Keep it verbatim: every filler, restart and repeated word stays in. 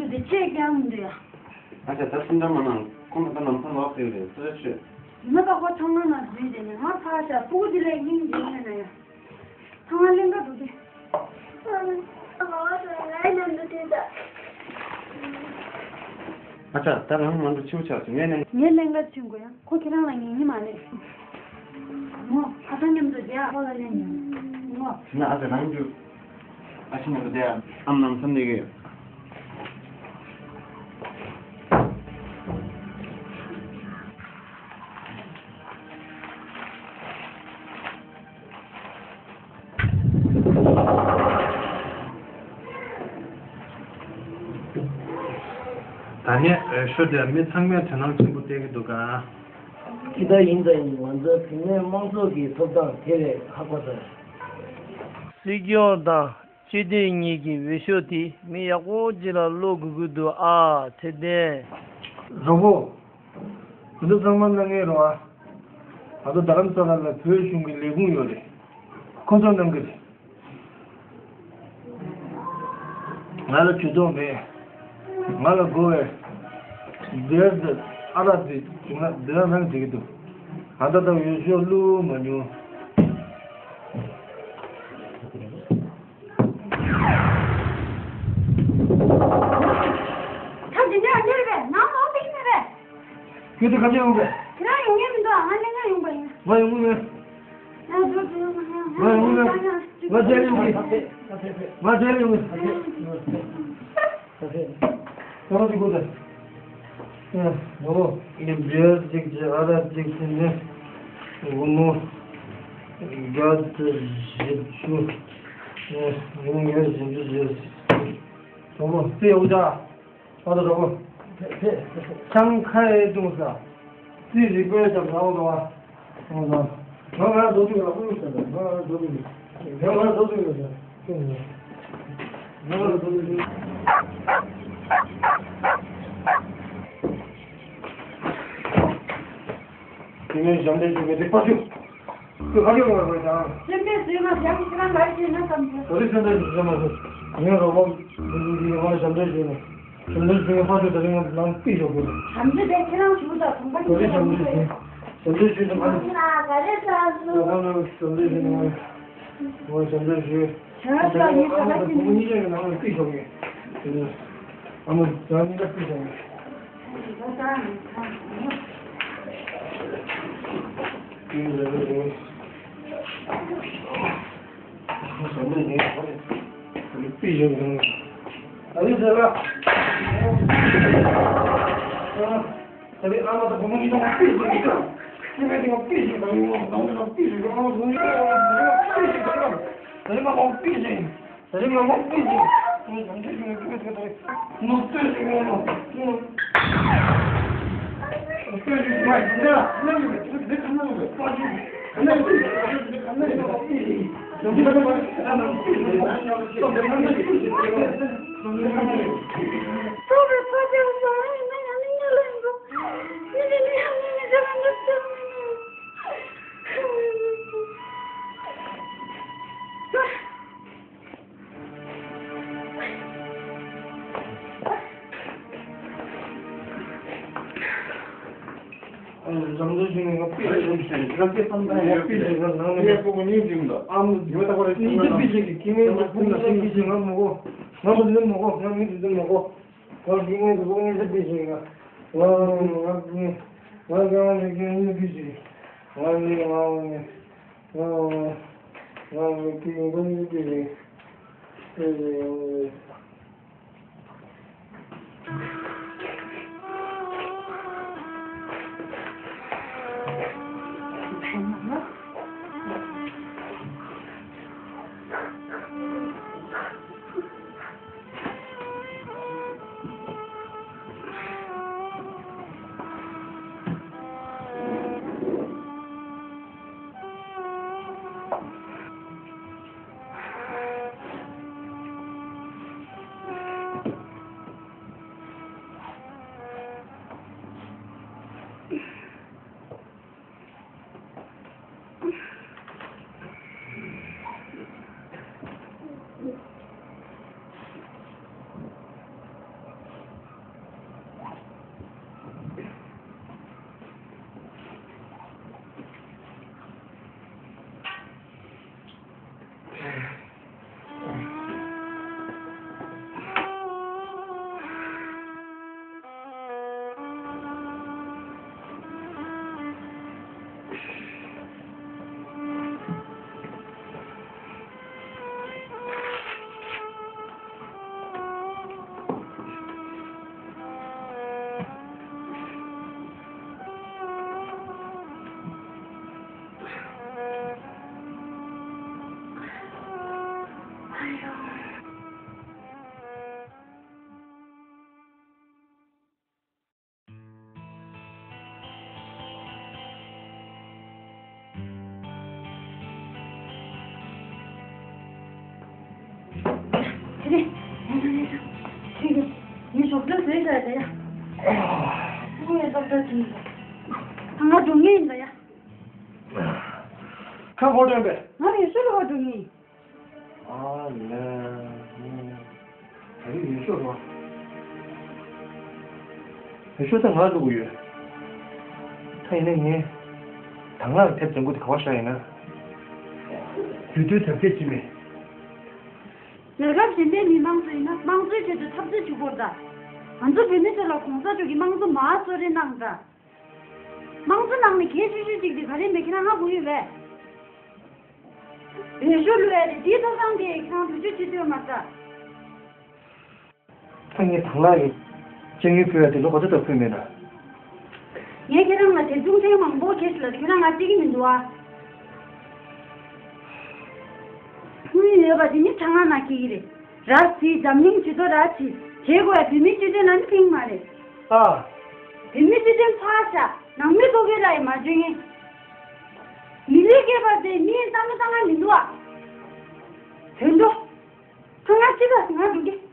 འདི་ཆེད་ཀྱང་མི་འདུག་ཡ། ཨ་ཅག་ད་སེམས་ཁྲལ་མ་གནང་། ཁོང་ལ་ད་ལམ་སང་ལོག་ཟེར་རེད། ཚོད་ཆོད། མི་པ་ཁོ་ཚང་མ་ན་འཛུལ་དེ་ནས་ང་ཕར་བཞག་སྤུ་གུ་འདི་ལས་སྙིང་རྗེ་ཡིན་ན་ཡ། ཚང་མ་ལེན་ག་འགྲོ་དེ། ཨ་ཅག་ད་རང་མ་འགྲོ་ཆེ་བོ་ཆགས་སོང་། ངས་ནས། ངས་ལེན་ག་ཕྱིན་དགོས་ཡ། ཁོ་ཁྱེད་རང་ལ་ཉན་གྱི་མ་རེད། ངོ་། ཨ་ཅག་མཉམ་དུ་བསྡད་ཡ། ཁོ་ལ་ལན་ཉན། ངོ། ན་ཨ་ཅག་རང་རྒྱུ། ཨ་ཅག་མཉམ་དུ་བསྡད་ཡ། ཨམ་ལམ་སང་སླེབས་ཀྱི་ཡོད། ད་ནས་འོས་ཤོག་དེ་མི་ཚང་མས་དོ་སྣང་ཆེན་པོ་བྱེད་ཀྱི་འདུག་ག། དེ་ལྟར་ཡིན་དང་ཡིན། ང་ཚོའི་བུད་མེད་དམངས་གཙོ་གི་ཐོབ་ཐང་དེ་ལས་ལྷག་པ་དང་། སྲིད་སྐྱོང་དང་སྤྱི་འཐུས་གཉིས་ཀྱི་འོས་ཤོག་དེ་མི་ཡག་པོ་ཅིག་ལ་བླུག་དགོས་ཀྱི་འདུག་ཨ། ཚེ་བརྟན། གྲོགས་པོ། དེ་ཚོ་ཚང་མ་གནང་མཁན་རེད་བ། ང་ཚོ་རྡ་རམ་ས་ལ་ལ་བོད་གཞུང་གི་ལས་ཁུངས་ཡོད་རེད། ཁོ་ཚོ་གནང་གི་རེད། ང་ལ་ཇུས་གཏོགས་མེད། ང་ལ་དགོས་པའི་སྦྱར་དང་ཨ་རག་དེ་བྱུང་ན་འདི་ལ་གནང་བྱེད་ཀྱི་འདུག་ང་ད་ལྟ་འོས་ཤོག་བླུགས་མ་མྱོང་། ཁྱོད་འདི་ནས་ཨ་ཅེ་རེད་པས། ནང་ལོག་པའི་ཡིན་ནི་རེད། ཁྱོད་ཚོ་ག་ཚོད་ཡོང་གི། ཁྱེད་རང་ཡོང་མཁན་མི་འདུག་ང་ལེན་ག་ཡོང་པ་ཡིན། ང་ཡོང་གི་མེད། ང་ཡོང་གི་མེད། ང་རྗེས་ལ་ཡོང་གི། ང་རྗེས་ལ་ཡོང་གི། ད་རང་གཅིག་གོ་ད། ཨེ། ལོ། ངས་སྦྱར་གཅིག་བྱས། ཨ་རག་གཅིག་བྱས་ནས། སྒོར་མོ་བརྒྱ་དང་བཞི་བཅུ། ཨེ། སྒོར་མོ་བརྒྱ་དང་བཞི་བཅུ་བྱས། གྲོགས་པོ་རྩེ་ཡོད་ཀྱང་། ཨ་ད་གྲོགས་པོ། ཆང་ཁ་ཡེ་བཏུང་ས། རྩིས་རིག་པའི་ལྕགས་ཟ་འོང་དང་བ། འོང་དང་། ང་ང་རྡོ་ཐུག་ལ་ཀུ་ཤ་དང་། ང་ང་རྡོ་ཐུག་ང་ང་རྡོ་ཐུག་ལ་ང་ང་རྡོ་ཐུག་དེ་ནས་ཞབས་འདྲེན་བྱེད་མཁན་དེ་ཕར་ཞོག་ཁོས་ཁ་ཤས་ལ་བར་དང་། སེམས་པའི་བཟོས་ན་ཞབས་ཀྱི་ཁྱེད་རང་ལ་བྱས་ན་བསམ་གྱི། ག་རེ་སེམས་པའི་བཟོས་མ་བཟོས། ངས་རོགས་པ་འདི་འདི་ང་ཞབས་འདྲེན་བྱས་ནས། ཞབས་འདྲེན་ཞུས་ནས་ཕར་ཚུར་དེ་རིང་ནང་པི་ཞོག་དགོས། ཞབས་འདྲེན་དེ་ཁྱེད་རང་ཞུ་དང་གོང་པ་ཞབས་འདྲེན་ཞུས་ནས། ཞབས་འདྲེན་ཞུས་ནས་ཕར་ཚུར། ང་ག་རེ་ཟ་སོང་། ང་ཞབས་འདྲེན་ཞུས་ནས་ང་ཞབས་འདྲེན་ཞུས། ཁྱེད་རང་ཚོ་ཡིན་ག་པ་ཞིག་ནི། གཉིས་ཀའི་ནང་ལ་པི་ཞོག་གི། ཨ་མ་ང་གཉིས་ཀ་པི་ཞོག་གི། པི་ཞོག་གི། ཨ་ལི་ཟེར་བ། ད་རེས་ཨ་མ་དང་བུ་མོ་གཉིས་ཀྱང་པི་ཞིག་རེད། ཁྱེད་རང་ཚོ་པི་ཞིག་དང་ཡོང་། ང་ཚོ་པི་ཞིག་དང་ཨ་མ་བུ་མོ་གཉིས་ཀྱང་པི་ཞིག་དང་། ད་རེས་ང་ཚོ་པི་ཞིག་ད་རེས་ང་ཚོ་པི་ཞིག་ང་ཚོ་པི་ཞིག་ང་ཚོ་པི་ཞིག་ང་ཚོ་པི་ཞིག་ང་འགྲོ་ངེས་ཡིན་ད་ཡ། ཁ་ཁོ་དྲན་པས། ང་རེ་ཤོ་ལ་འགྲོ་ངེས་ཡིན། ཨ་ལས། ད་རེས་ཡུལ་ཤོག་རོ། ཡུལ་ཤོག་ད་ང་ལ་བླུག་གི་ཡོད། ད་ཡིན་ན་ངས་དང་བླངས་ཐེབས་བཙོང་གི་དེ་ག་བ་ཤ་ཡིན་ན། དུས་དུས་ཐབས་ཤེས་བྱེད་མེད། རྒྱལ་ཁབ་གཞན་པའི་མི་མང་ཚོ་ཡིན་ན་དམངས་གཙོའི་ཆེད་དུ་འཐབ་རྩོད་བྱེད་དགོས་ད། ང་ཚོ་བོད་མི་ཚོ་ལ་གོང་ས་མཆོག་གིས་དམངས་གཙོ་མར་གསོལ་རས་གནང་ད། དམངས་གཙོ་ནང་ནས་གལ་ཆེ་ཤོས་གཅིག་དེ་ག་རེ་མེད་ཁྱེད་རང་ཧ་གོ་ཡོད་པས། འོས་ཤོག་བླུགས་ཡ་དེ་དེའི་ཐོག་སང་དེ་ཁྱེད་རང་བེད་སྤྱོད་བྱེད་ཐུབ་ཡོད་མ་རེད་ད། ད་ངས་དང་བླངས་ཀྱི་སྤྱོད་ཡོན་ཕུལ་བ་དེ་ལོ་ག་ཚོད་ལྟར་ཕུལ་མེད་ན། ངས་ཁྱེད་རང་ལ་དེབ་ཆུང་ཐེངས་མང་པོ་ཁྱེར་ལ་ཁྱེད་རང་ང་བརྩི་གི་མི་འདུག་ཨ། དངུལ་ཡོད་པ་དེ་ནི་གྲང་ངར་ན་སྐྱེ་གི་རེད། ར་བཟི་འཛམ་གླིང་སྤྱི་ཚོགས་ར་བྱེད་བྱེད་དགོས་ཡ་བོད་མི་སྤྱི་མཐུན་ལ་ནི་ཕན་གི་མ་རེད། ཨ། བོད་མི་སྤྱི་མཐུན་ཕར་བཞག་ནང་མི་ཐོག་གི་ལ་ཡི་མ་བརྗོད་ངེས། མི་ལུས་སྐྱེས་པ་དེ་མིའི་བསམ་བློ་བཏང་ང་མི་འདུག་ཨ། དོན་འགྲོ། ཁ་ང་ཅི་ལ་ང་འགྲོ་གི།